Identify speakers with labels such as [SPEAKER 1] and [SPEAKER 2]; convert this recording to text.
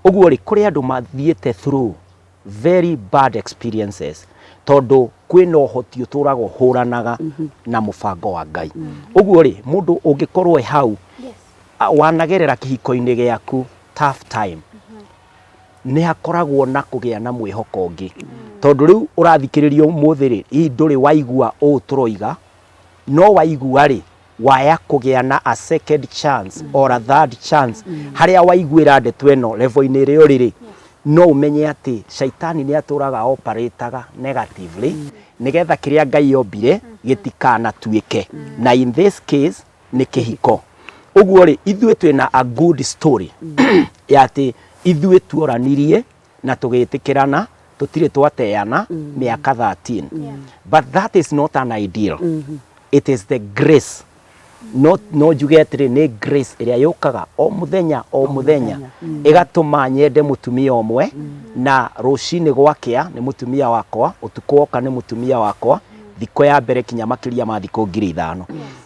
[SPEAKER 1] Ũguo rĩ, kũrĩ andũ mathiĩte through very bad experiences, tondũ kwĩna ũhoti ũtũraga ũhũranaga na mũbango wa Ngai. Ũguo rĩ, mũndũ ũngĩkorwo e hau wanagerera kĩhiko-inĩ gĩaku tough time, nĩ hakoragwo na kũgĩa na mwĩhoko ũngĩ, tondũ rĩu ũrathikĩrĩria ũmũthĩ rĩ, hihi ndũrĩ waigua ũũ tũroiga, no waigua rĩ, waya kũgĩa na a second chance or a third chance, harĩa waiguĩra ndeto ĩno level-inĩ ĩrĩa ũrĩ rĩ, no ũmenye atĩ caitani nĩ atũraga operataga negatively nĩgetha kĩrĩa Ngai ombire gĩtikanatuĩke, na in this case nĩ kĩhiko. Ũguo rĩ, ithuĩ twĩna a good story ya atĩ ithuĩ tuoranirie na tũgĩtĩkĩrana, tũtirĩ twateana mĩaka 13, but that is not an ideal. It is the grace. No njuge atĩrĩ, nĩ grace ĩrĩa yũkaga o mũthenya o mũthenya, ĩgatũma nyende mũtumia ũmwe, na rũcinĩ gwakĩa nĩ mũtumia wakwa, ũtukũ woka nĩ mũtumia wakwa, thikũ ya mbere kinya makĩria ma thikũ 5,000.